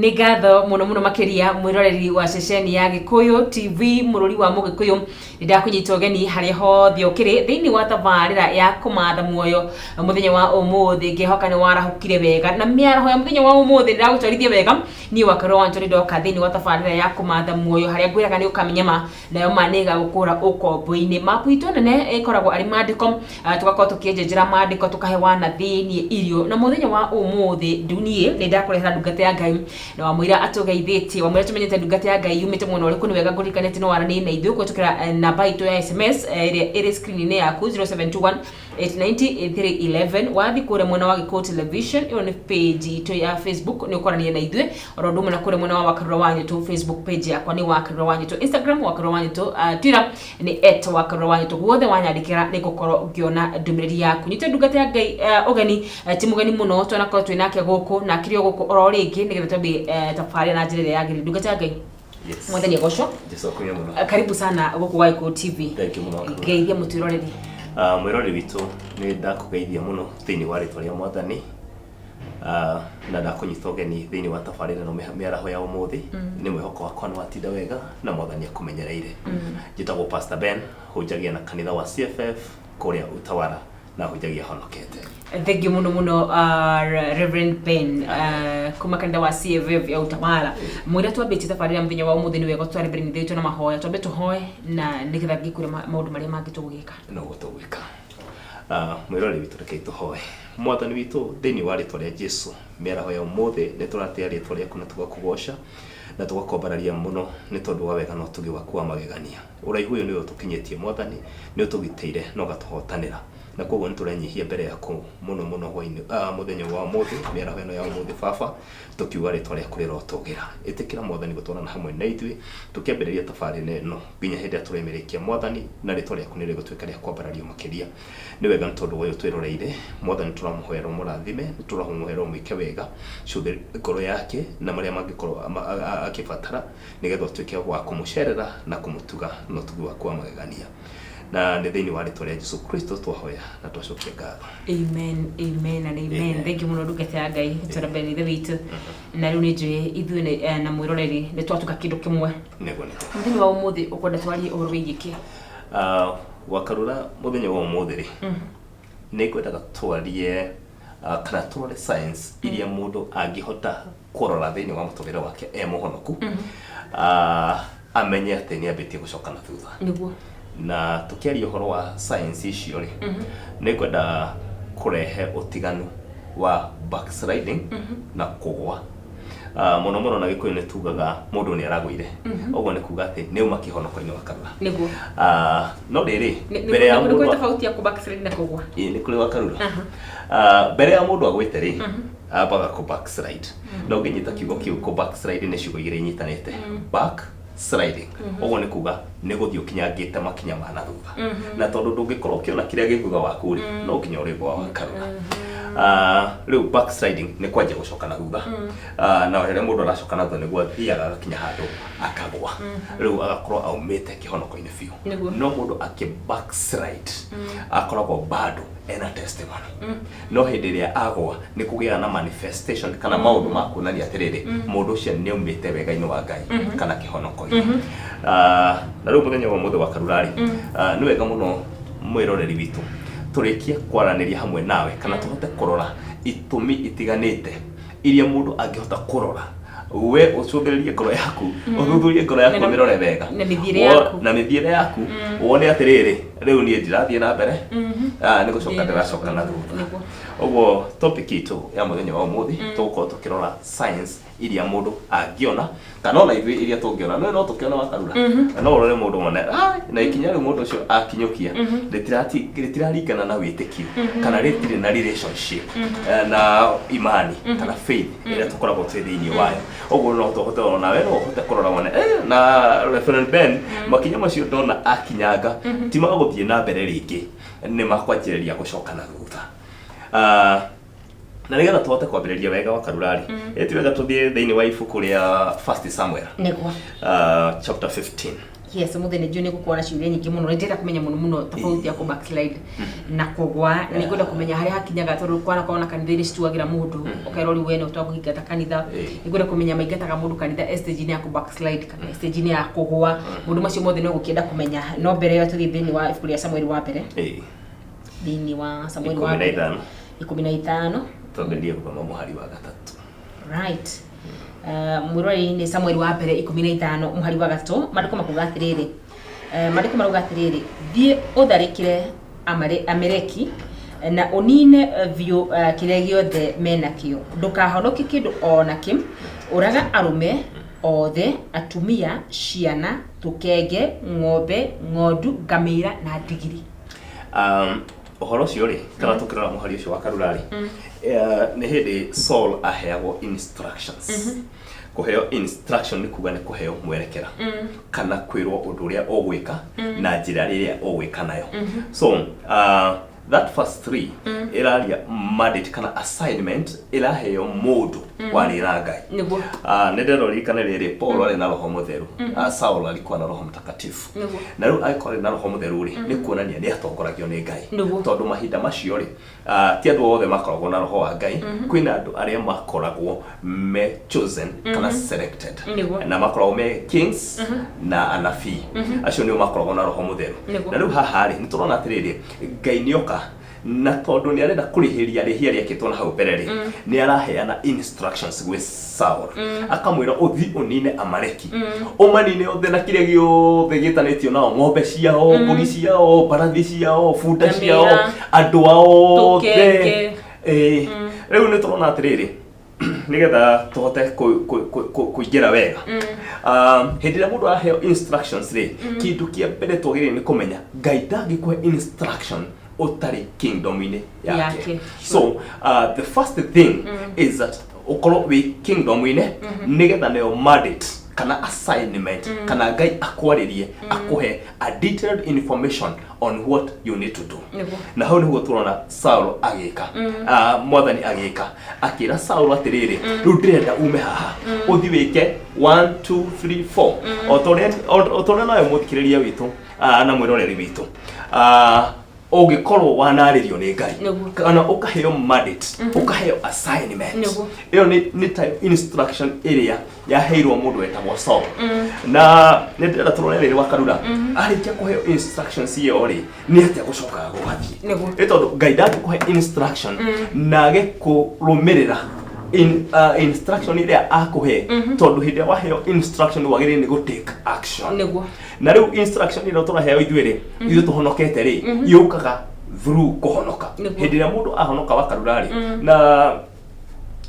Nĩ ngatho mũno mũno makĩria mwĩroreri wa ceceni ya Gĩkũyũ TV, mũrũri wa Mũgĩkũyũ. Nĩ ndakũnyita ũgeni harĩa hothe ũkĩrĩ thĩinĩ wa tabarĩra ya Kũmatha Muoyo mũthenya wa ũmũthĩ. Ngĩhoka nĩ warahũkire wega na mĩaraho ya mũthenya wa ũmũthĩ ndĩragũtwarithia wega. Niĩ Wakarũa wa Njorĩ ndoka thĩinĩ wa tabarĩra ya Kũmatha Muoyo harĩa ngwĩraga nĩ ũkamenya ma nayo ma nĩ ĩgagũkũra ũkombo-inĩ. Mapu itũ nene ĩkoragwo arĩ mandĩko, tũgakorwo tũkĩenjenjera mandĩko tũkahe wana thĩiniĩ irio. Na mũthenya wa ũmũthĩ niĩ nĩ ndakũrehera ndungata ya Ngai na wamwĩra atũgeithĩtie, wamwĩra tũmenyete ndungata ya Ngai yumĩte mwena ũrĩkũ, nĩ wega ngũririkane atĩ no waranĩrie na ithuĩ kũhĩtũkĩra namba itũ ya SMS ĩrĩa ĩrĩ screen-inĩ yaku 0721 890 311. Wathiĩ kũrĩa mwena wa Gĩkũyũ Television, ĩyo nĩ page itũ ya Facebook, nĩ ũkwaranĩria na ithuĩ oro ũndũ ũmwe na kũrĩa mwena wa Wakarura wa Nyũtũ, Facebook page yakwa nĩ Wakarura wa Nyũtũ, Instagram Wakarura wa Nyũtũ, Twitter nĩ @WakaruraWaNyũtũ. Guothe wanyandĩkĩra nĩ ngũkorwo ngĩona ndũmĩrĩri yaku. Nyite ndungata ya Ngai ũgeni, ti mũgeni mũno, twanakorwo twĩ nake gũkũ na akĩrĩ o gũkũ oro rĩngĩ nĩgetha twambie tabarĩra na njĩra ĩrĩa yagĩrĩire. Ndungata ya Ngai, Yes. Mwathani agocwo. Jesu akumio mũno. Karibu sana gũkũ gwa Gĩkũyũ TV. Thank you mũno. Ngeithia mũtwĩroreri. Mwĩroreri witũ, nĩ ndakũgeithia mũno thĩinĩ wa rĩtwa rĩa Mwathani. Na ndakũnyita ũgeni thĩinĩ wa tabarĩra ĩno mĩaraho ya ũmũthĩ. Nĩ mwĩhoko wakwa nĩ watinda wega na Mwathani akũmenyereire. Njĩtagwo Pastor Ben, hunjagia na kanitha wa CFF kũrĩa Utawala na hunjagia honokete. Thank you mũno mũno, Reverend Ben, kuma kanitha wa CFF ya Utawala. Mwĩra twambĩtie tabarĩra mũthenya wa ũmũthĩ, nĩ wega tũtware mbere nĩ itũ na mahoya. Twambe tũhoe na nĩgetha ngĩkwĩre maũndũ marĩa mangĩ tũgwĩka. Noguo tũgwĩka. Mwĩroreri witũ, rekei tũhoe. Mwathani witũ, thĩinĩ wa rĩtwa rĩa Jesu, mĩaraho ya ũmũthĩ nĩ tũratĩa rĩtwa rĩaku na tũgakũgoca na tũgakwambararia mũno nĩ tondũ wa wega na ũtugi waku wa magegania. Ũraihu ũyũ nĩwe ũtũkinyĩtie, Mwathani, nĩ ũtũgitĩire na ũgatũhotanĩra, na koguo nĩ tũrenyihia mbere yaku mũno mũno hwainĩ, mũthenya wa ũmũthĩ, mĩaraho ĩno ya ũmũthĩ, Baba, tũkiuga rĩtwa rĩaku rĩrotũgĩra. Ĩtĩkĩra, Mwathani, gũtwarana hamwe na ithuĩ tũkĩambĩrĩria tabarĩra ĩno nginya hĩndĩ ĩrĩa tũrĩmĩrĩkia, Mwathani, na rĩtwa rĩaku nĩ rĩgũtuĩka rĩa kwambarario makĩria. Nĩ wega nĩ tondũ wa ũyũ twĩroreire, Mwathani, tũramũhoera ũmũrathime, nĩ tũramũhoera ũmwĩke wega, cũthĩ ngoro yake na marĩa mangĩkorwo akĩbatara nĩgetha ũtuĩke wa kũmũcerera na kũmũtuga na ũtugi waku wa magegania. Na nĩ thĩinĩ wa rĩtwa rĩa Jesu Kristo twahoya na twacokia ngatho. Amen, amen and amen. Amen. Thank you mũno, ndungata ya Ngai. Twara mbere nĩ Ithe witũ na rĩu nĩ njũĩ ithuĩ na mwĩroreri nĩ twatuka kĩndũ kĩmwe. Nĩguo nĩguo. Mũthenya wa ũmũthĩ ũkwenda twarie ũhoro wĩgiĩ kĩ? Wakarura, mũthenya wa ũmũthĩ rĩ, nĩ ngwendaga twarie kana tũrore signs iria mũndũ angĩhota kũrora thĩinĩ wa mũtũrĩre wake e mũhonoku, amenye atĩ nĩ ambĩtie gũcoka na thutha. Na tũkĩaria ũhoro wa signs icio rĩ, nĩ ngwenda kũrehe ũtiganu wa backsliding na kũgwa. Mũno mũno na Gĩkũyũ nĩ tugaga mũndũ nĩ aragũire. Ũguo nĩ kuga atĩ nĩ uma kĩhonoko-inĩ wa Karura. No rĩrĩ, mbere ya Nĩ kũrĩ mũndũ tofauti ya kũ backslide na kũgwa? Ĩĩ, nĩ kũrĩ wa Karura. Mbere ya mũndũ agwĩte rĩ, ambaga kũ backslide. Na ũngĩnyita kiugo kĩu kũ backslide, nĩ ciugo igĩrĩ inyitanĩte, back sliding. Ũguo nĩ kuga nĩ gũthiĩ ũkinyangĩte makinya ma na thutha, na tondũ ndũngĩkorwo ũkĩona kĩrĩa gĩ thutha waku rĩ, no nginya ũrĩgwa wa Karura. Rĩu backsliding nĩ kwanjia gũcoka na thutha. Na rĩrĩa mũndũ aracoka na thutha nĩguo athiaga agakinya handũ akagwa, rĩu agakorwo aumĩte kĩhonoko-inĩ biũ. No mũndũ akĩ backslide akoragwo bado ena testimony, no hĩndĩ ĩrĩa agwa nĩ kũgĩaga na manifestation kana maũndũ ma kuonania atĩrĩrĩ, mũndũ ũcio nĩ aumĩte wega-inĩ wa Ngai kana kĩhonoko-inĩ. Na rĩu mũthenya wa ũmũthĩ wa Karura rĩ, nĩ wega mũno mwĩroreri witũ tũrĩkie kwaranĩria hamwe nawe kana tũhote kũrora itũmi itiganĩte iria mũndũ angĩhota kũrora. We ũcũthĩrĩrie ngoro yaku, ũthuthurie ngoro yaku, ũmĩrore wega na mĩthiĩre yaku. Na mĩthiĩre yaku, wone atĩrĩrĩ, rĩu niĩ ndirathiĩ na mbere, nĩ gũcoka ndĩracoka na thutha. Ũguo topic itũ ya mũthenya wa ũmũthĩ, tũgũkorwo tũkĩrora signs iria mũndũ angĩona kana ona ithuĩ iria tũngĩona. No tũkĩona wa Karura, no ũrore mũndũ wone, na ikinya rĩu mũndũ ũcio akinyũkia rĩtiraringana na wĩtĩkio kana rĩtirĩ na relationship na imani kana faith ĩrĩa tũkoragwo twĩ thĩinĩ wayo. Ũguo no tũhote, ona we no ũhote kũrora wone, na Reverend Ben, makinya macio ndona akinyanga ti ma gũthiĩ na mbere rĩngĩ, nĩ makwanjĩrĩria gũcoka na thutha. Na nĩgetha tũhote kwambĩrĩria wega wa Karura rĩ, ĩ ti wega tũthiĩ thĩinĩ wa ibuku rĩa First Samuel, chapter 15. Yes, mũthĩ nĩ njũĩ nĩ gũkorwo na ciũria nyingĩ mũno. Nĩ ndĩrenda kũmenya mũno mũno tofauti ya kũ backslide na kũgwa. Na nĩ ngwenda kũmenya harĩa hakinyaga, tondũ kwanakorwo na kanitha iria cituagĩra mũndũ, ũkerwo rĩu we nĩ ũtagũingata kanitha. Nĩ ngwenda kũmenya maingataga mũndũ kanitha stage-inĩ ya kũ backslide kana stage-inĩ ya kũgwa. Maũndũ macio mothe no gũkĩenda kũmenya. No mbere ĩyo tũthiĩ thĩinĩ wa ibuku rĩa Samueli wa mbere. Thĩinĩ wa Samueli wa 15. mbere 15. Twambĩrĩrie gũthoma mũhari wa 3. Right. Mwĩroreri, nĩ Samueli wa mbere 15 mũhari wa 3. Maandĩko makuga atĩrĩrĩ, maandĩko marauga atĩrĩrĩ, "Thiĩ ũtharĩkĩre Ameleki na ũnine biũ kĩrĩa gĩothe menakĩo. Ndũkahonokie kĩndũ o nakĩ. Ũraga arũme othe, atumia, ciana, tũkenge, ng'ombe, ng'ondu, ngamĩra na ndigiri." Ũhoro ũcio rĩ, kana tũkĩrora mũhari ũcio wa Karura rĩ, nĩ hĩndĩ Saul aheagwo instructions. Kũheo instruction nĩ kuga nĩ kũheo mwerekera kana kwĩrwo ũndũ ũrĩa ũgwĩka na njĩra rĩrĩa ũgwĩka nayo. So that first three ĩraria mandate kana assignment ĩraheo mũndũ warĩ na Ngai. Nĩ ndĩroririkana rĩrĩ, Paul arĩ na Roho Mũtheru. Saul alikuwa na Roho Mtakatifu. Na rĩu angĩkorwo arĩ na Roho Mũtheru rĩ, nĩ kuonania nĩ atongoragio nĩ Ngai. Tondũ mahinda macio rĩ, ti andũ othe makoragwo na Roho wa Ngai. Kwĩna andũ arĩa makoragwo me chosen kana selected na makoragwo me kings na anabii. Acio nĩo makoragwo na Roho Mũtheru. Na rĩu haha rĩ, nĩ tũrona atĩrĩrĩ, Ngai nĩoka na tondũ nĩ arenda kũrĩhĩria rĩhia rĩekĩtwo na hau mbere rĩ, nĩ araheana instructions gwĩ Saul, akamwĩra ũthi ũnine Amaleki, ũmanine othe na kĩrĩa gĩothe gĩtanĩtio nao, ng'ombe ciao, mbũri ciao, mbarathi ciao, bunda Ngamĩra, ciao, andũ ao othe. Tũkenge. Ĩĩ. Rĩu nĩ tũrona atĩrĩrĩ, nĩgetha tũhote kũingĩra wega, hĩndĩ ĩrĩa mũndũ araheo instructions rĩ, kĩndũ kĩa mbere twagĩrĩire nĩ kũmenya, Ngai ndangĩkũhe instruction ũtarĩ kingdom-inĩ yake. Yake. So the first thing is that ũkorwo wĩ kingdom-inĩ, nĩgetha nayo mandate kana assignment kana Ngai akwarĩrie, akũhe a detailed information on what you need to do. Na hau nĩguo tũrona Saul agĩka. Mwathani agĩka, akĩra Saul atĩrĩrĩ, rĩu ndĩrenda ume haha ũthi wĩke 1 2 3 4. O ta ũrĩa nawe mũthikĩrĩria witũ na mwĩroreri witũ, ũngĩkorwo wanarĩrio nĩ Ngai kana ũkaheo mandate, ũkaheo assignment, ĩyo nĩ ta instruction ĩrĩa yaheirwo mũndũ wetagwo Saul. Na nĩ ndĩrenda tũrore rĩrĩ wa Karura, arĩkia kũheo instructions ĩyo rĩ, nĩ atĩa gũcokaga gũgathiĩ? Nĩ tondũ Ngai ndangĩkũhe instruction nage kũrũmĩrĩra instruction ĩrĩa akũhe, tondũ hĩndĩ ĩrĩa waheo instruction wagĩrĩire nĩ gũ take action. Na rĩu instruction ĩno tũraheo ithuĩ rĩ, ithuĩ tũhonokete rĩ, yũkaga through kũhonoka. Hĩndĩ ĩrĩa mũndũ ahonoka wa Karura rĩ, na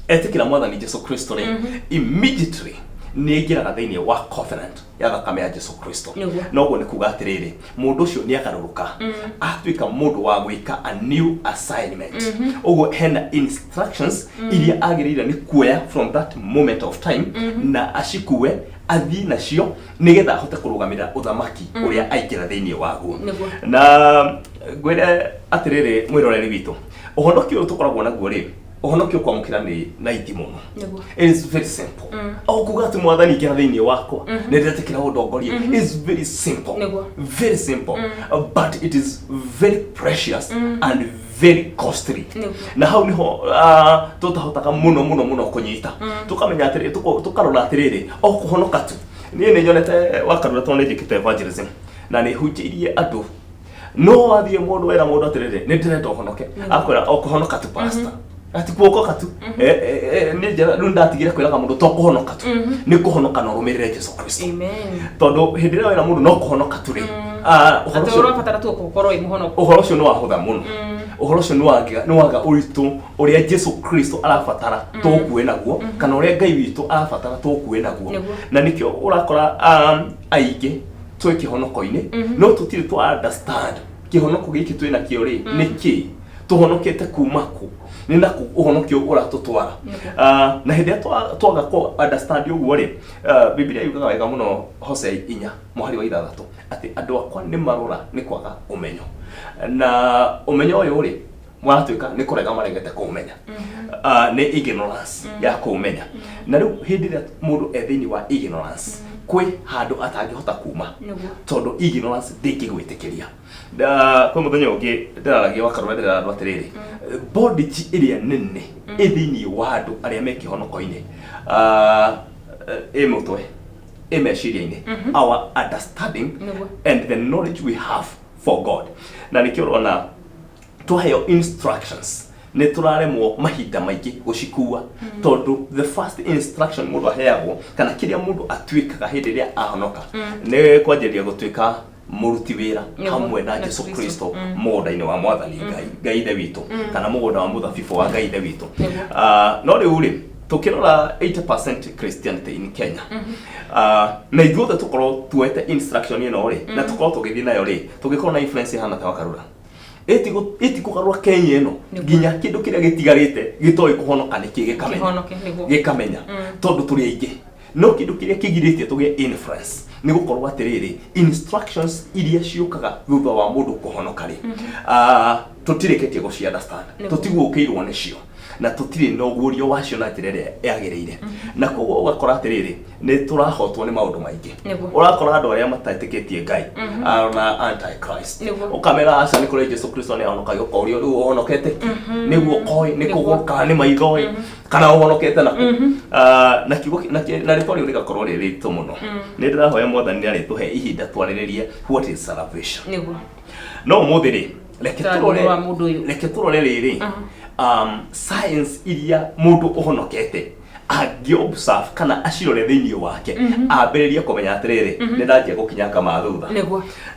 etĩkĩra Mwathani Jesu Kristo rĩ, immediately nĩ aingĩraga thĩinĩ wa covenant ya thakame ya Jesu Kristo. Na ũguo nĩ kuga atĩrĩrĩ, mũndũ ũcio nĩ agarũrũka, atuĩka mũndũ wa gwĩka a new assignment. Ũguo hena instructions iria agĩrĩire nĩ kuoya from that moment of time, na acikue athiĩ nacio nĩgetha ahote kũrũgamĩrĩra ũthamaki ũrĩa aingĩra thĩinĩ waguo. Na ngwĩre atĩrĩrĩ, mwĩroreri witũ, ũhonokio ũyũ tũkoragwo naguo rĩ, ũhonokio kwamũkĩra nĩ raithi mũno. It is very simple. O kuga atĩ, "Mwathani, ingĩra thĩinĩ wakwa, nĩ ndĩretĩkĩra ũndongorie." It's very simple. Very simple. But it is very precious and very costly. Na hau niho tũtahotaga mũno mũno mũno kũnyita, tũkamenya atĩrĩ, tũkarora atĩrĩrĩ, o kũhonoka tu. Niĩ nĩ nyonete Wakarura, tondũ nĩ njĩkĩte evangelism na nĩ hunjĩirie andũ, no wathiĩ mũndũ wera mũndũ atĩrĩrĩ, "Nĩ ndĩrenda ũhonoke," akwĩra, "O kũhonoka tu, pastor, ati kuokoka tu." Nĩ njĩra rĩu ndatigire kwĩraga mũndũ to kũhonoka tu, nĩ kũhonoka na ũrũmĩrĩre Jesu Kristo. Tondũ hĩndĩ ĩrĩa wĩra mũndũ no kũhonoka tu rĩ, ũhoro Atĩ ũcio ũrabatara tu gũkorwo wĩ mũhonoku. Ũhoro ũcio nĩ wahũtha mũno. Ũhoro ũcio nĩ waga ũritũ ũrĩa Jesu Kristo arabatara tũkue naguo, kana ũrĩa Ngai witũ arabatara tũkue naguo. Na nĩkĩo ũrakora aingĩ twĩ kĩhonoko-inĩ, no tũtirĩ twa understand kĩhonoko gĩkĩ twĩ nakĩo rĩ nĩ kĩ, tũhonokete kuma kũ, nĩ naku ũhonokio ũratũtwara. Na hĩndĩ ĩrĩa twaga kũ understand ũguo rĩ, Bibilia yugaga wega mũno Hosea 4 mũhari wa 6 atĩ andũ akwa nĩ marora nĩ kwaga ũmenyo, na ũmenyo ũyũ rĩ, maratuĩka nĩ kũrega maregete kũũmenya. Nĩ ignorance ya kũũmenya. Na rĩu hĩndĩ ĩrĩa mũndũ e thĩinĩ wa ignorance, Kwĩ handũ atangĩhota kuma tondũ ignorance ndĩngĩgwĩtĩkĩria. Kwĩ mũthenya ũngĩ ndĩraragia wa Karũra, ndĩrera andũ atĩrĩrĩ, bondage ĩrĩa nene ĩ thĩinĩ wa andũ arĩa me kĩhonoko-inĩ, ĩ mũtwe, ĩ meciria-inĩ, our understanding and the knowledge we have for God. Na nĩkĩo ũrona twaheo instructions nĩ tũraremwo mahinda maingĩ gũcikua, tondũ the first instruction mũndũ aheagwo kana kĩrĩa mũndũ atuĩkaga hĩndĩ ĩrĩa ahonoka nĩ kwanjĩrĩria gũtuĩka mũruti wĩra hamwe na na Jesu Kristo. Kristo mũgũnda-inĩ wa Mwathani Ngai, Ngai Ithe witũ, kana mũgũnda wa mũthabibũ wa Ngai Ithe witũ. Ah, no rĩu rĩ, tũkĩrora 80% Christianity in Kenya, na ithuothe tũkorwo tuoete instruction ĩno rĩ, na tũkorwo tũgĩthiĩ nayo rĩ, tũngĩkorwo na influence ĩhana ta Wakarura, ĩtikũgarũra Kenya ĩno nginya kĩndũ kĩrĩa gĩtigarĩte gĩtoĩ kũhonoka nĩkĩ gĩkamenya. Kĩhonoke, nĩguo. Gĩkamenya, tondũ tũrĩ aingĩ. No kĩndũ kĩrĩa kĩgirĩtie tũgĩe influence nĩ gũkorwo atĩrĩrĩ, instructions iria ciũkaga thutha wa mũndũ kũhonoka rĩ, tũtirĩkĩtie gũci understand, tũtiguũkĩirwo nĩcio na tũtirĩ na ũguũrio wacio na njĩra ĩrĩa yagĩrĩire. Na koguo ũgakora atĩrĩrĩ, nĩ tũrahotwo nĩ maũndũ maingĩ. Ũrakora andũ arĩa matetĩkĩtie Ngai na antichrist, ũkamera aca, nĩ kũrĩ Jesu Kristo nĩ ahonokagia. Ũkorio rĩu ũhonokete kĩ? Nĩ guoko ĩ, nĩ kũgũrũ, kana nĩ maitho ĩ, kana ũhonokete naku? Ah, na kiugo na rĩtwa rĩu rĩgakorwo rĩ rĩritũ mũno. Nĩ ndĩrahoya Mwathani nĩ arĩtũhe ihinda twarĩrĩrie what is salvation. No ũmũthĩ rĩ, reke Tũrathiĩ tũrore ũhoro wa mũndũ ũyũ. Reke tũrore rĩrĩ, science iria mũndũ ũhonokete angĩ observe kana acirore thĩinĩ wake, ambĩrĩrie kũmenya atĩrĩrĩ, nĩ ndanjia gũkinyanga ma thutha.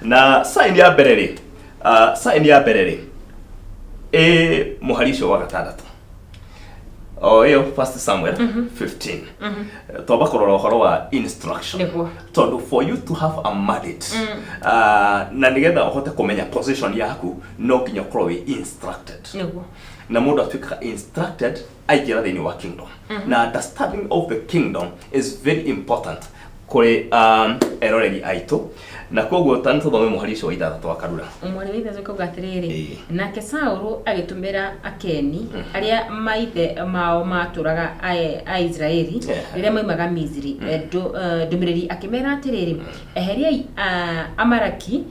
Na sign ya mbere rĩ, sign ya mbere rĩ, ĩ mũhari ũcio wa gatandatũ o ĩyo First Samuel 15. Twamba kũrora ũhoro wa instruction, tondũ for you to have a mandate, na nĩgetha ũhote kũmenya position yaku, no nginya ũkorwo wĩ instructed. Na mũndũ atuĩkaga instructed aingĩra thĩinĩ wa kingdom, na understanding of the kingdom is very important kũrĩ eroreri aitũ. Na koguo ta nĩtũthome mũhari ũcio wa ithathatũ wa Karura. Mwari wa ithatũ kauga atĩrĩrĩ, nake Saũlũ agĩtũmĩra Akeni arĩa maithe mao matũraga a Isiraeli rĩrĩa maumaga Misiri ndũmĩrĩri, akĩmera atĩrĩrĩ, eheriai Amaleki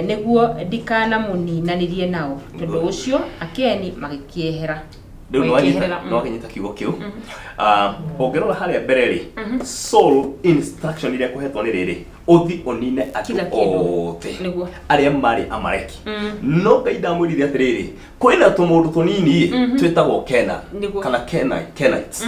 nĩguo ndikanamũninanĩrie nao. Tondũ ũcio Akeni magĩkĩehera. Rĩu nĩwanyita. Magĩkĩeherera. Nĩwakĩnyita kiugo kĩu. Ah, ũngĩrora harĩa mbere rĩ, sole instruction iria kũhetwo nĩ rĩrĩ, ũthi ũnine Kila andũ kĩndũ. othe arĩa marĩ Amaleki. No Ngai ndamwĩrire atĩrĩrĩ, kwĩna tũmũndũ tũnini twĩtagwo Kena kana Kenites.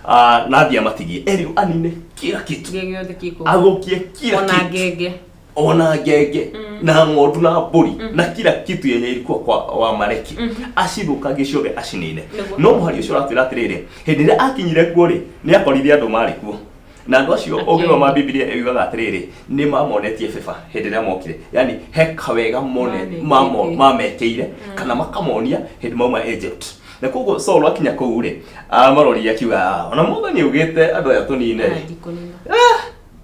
Ah, na athiĩ amatigie, erirwo anine kila kitu, Kĩrĩa gĩothe gĩkũ athũkie kila ona kitu, ngenge, ona ngenge na ng'ondu na mbũri na kila kitu yenye ilikuwa kwa Wamaleki, acithũkangie ciothe, acinine. No mũhari ũcio ũratwĩra atĩrĩrĩ, hĩndĩ ĩrĩa akinyire kuo rĩ, nĩ akorire andũ marĩ kuo, na andũ acio, ũngĩthoma Bibilia ĩugaga atĩrĩrĩ, nĩ mamonetie favor hĩndĩ ĩrĩa mokire, yani he kawega mone Mamekĩte. mamekĩire kana makamonia hĩndĩ mauma Egypt. Na koguo Saul akinya kũu rĩ, amarorire akiuga, "Ah, ona Mwathani augĩte andũ aya tũnine rĩ, ndikũnina."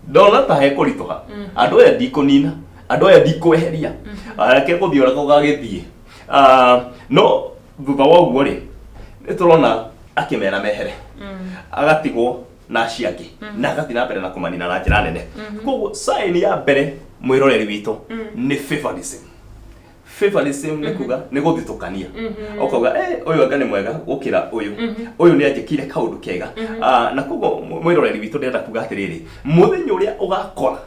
Ndona ta hekũritũha, andũ aya ndikũnina, andũ aya ndikweheria, reke gũthiĩ ũrĩa gũgagĩthiĩ." Ah, no thutha wa ũguo rĩ, nĩ tũrona akĩmera mehere, agatigwo na acio angĩ, na agathiĩ na mbere na kũmanina na njĩra nene. Koguo sign ya mbere, mwĩroreri witũ, nĩ favorism. Favorism nĩ kuga nĩ gũthitũkania, ũkauga, eh, ũyũ anga nĩ mwega gũkĩra ũyũ, ũyũ nĩ anjĩkire kaũndũ kega. Ah, na koguo mwĩroreri witũ, ndĩrenda kuga atĩrĩrĩ, mũthenya ũrĩa ũgakora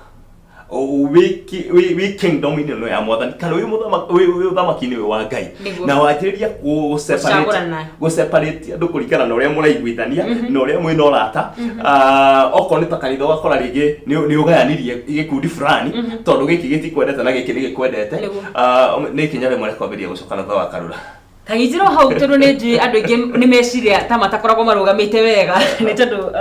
wĩ kingdom-inĩ ĩno ya Mwathani, kana wĩ ũthamaki-inĩ ũyũ wa Ngai, na wanjĩrĩria Gũcagũrana. gũseparate andũ kũringana na ũrĩa mũraiguithania na ũrĩa mwĩna ũrata. Ah, okorwo nĩ ta kanitha, ũgakora rĩngĩ nĩ ũgayanirie gĩkundi fulani tondũ gĩkĩ gĩtikwendete na gĩkĩ nĩ gĩkwendete. Ah, nĩ ikinya rĩmwe rĩa kwambĩrĩria gũcoka na thutha wa Karura. Kanyitĩrwo hau, tondũ nĩ njũĩ andũ aingĩ nĩ meciria ta matakoragwo marũgamĩte wega, nĩ tondũ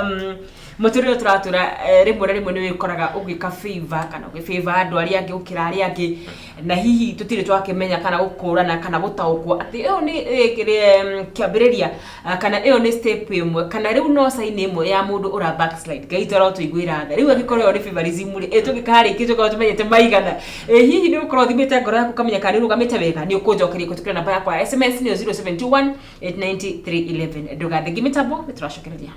mũtũrĩre ũyũ tũratũra, rĩmwe na rĩmwe nĩ wĩkoraga ũgĩka favor kana ũgĩ favor andũ arĩa angĩ gũkĩra arĩa angĩ, na hihi tũtirĩ twakĩmenya kana gũkũrana kana gũtaũkwo atĩ ĩyo nĩ kĩambĩrĩria, kana ĩyo nĩ step ĩmwe, kana rĩu no sign ĩmwe ya mũndũ ũra backslide. Ngai tũrotũiguĩra tha. Rĩu angĩkorwo ĩyo nĩ favorism rĩ, ĩ tũngĩkarĩkia tũkorwo tũmenyete maigana? Ĩ hihi nĩ ũgũkorwo ũthimĩte ngoro yaku ũkamenya kana nĩ ũrũgamĩte wega? Nĩ ũkũnjokeria kũhĩtũkĩra namba yakwa ya SMS, nĩyo 0721 890 311. Ndũgathengie mĩtambo, nĩ tũracokereria.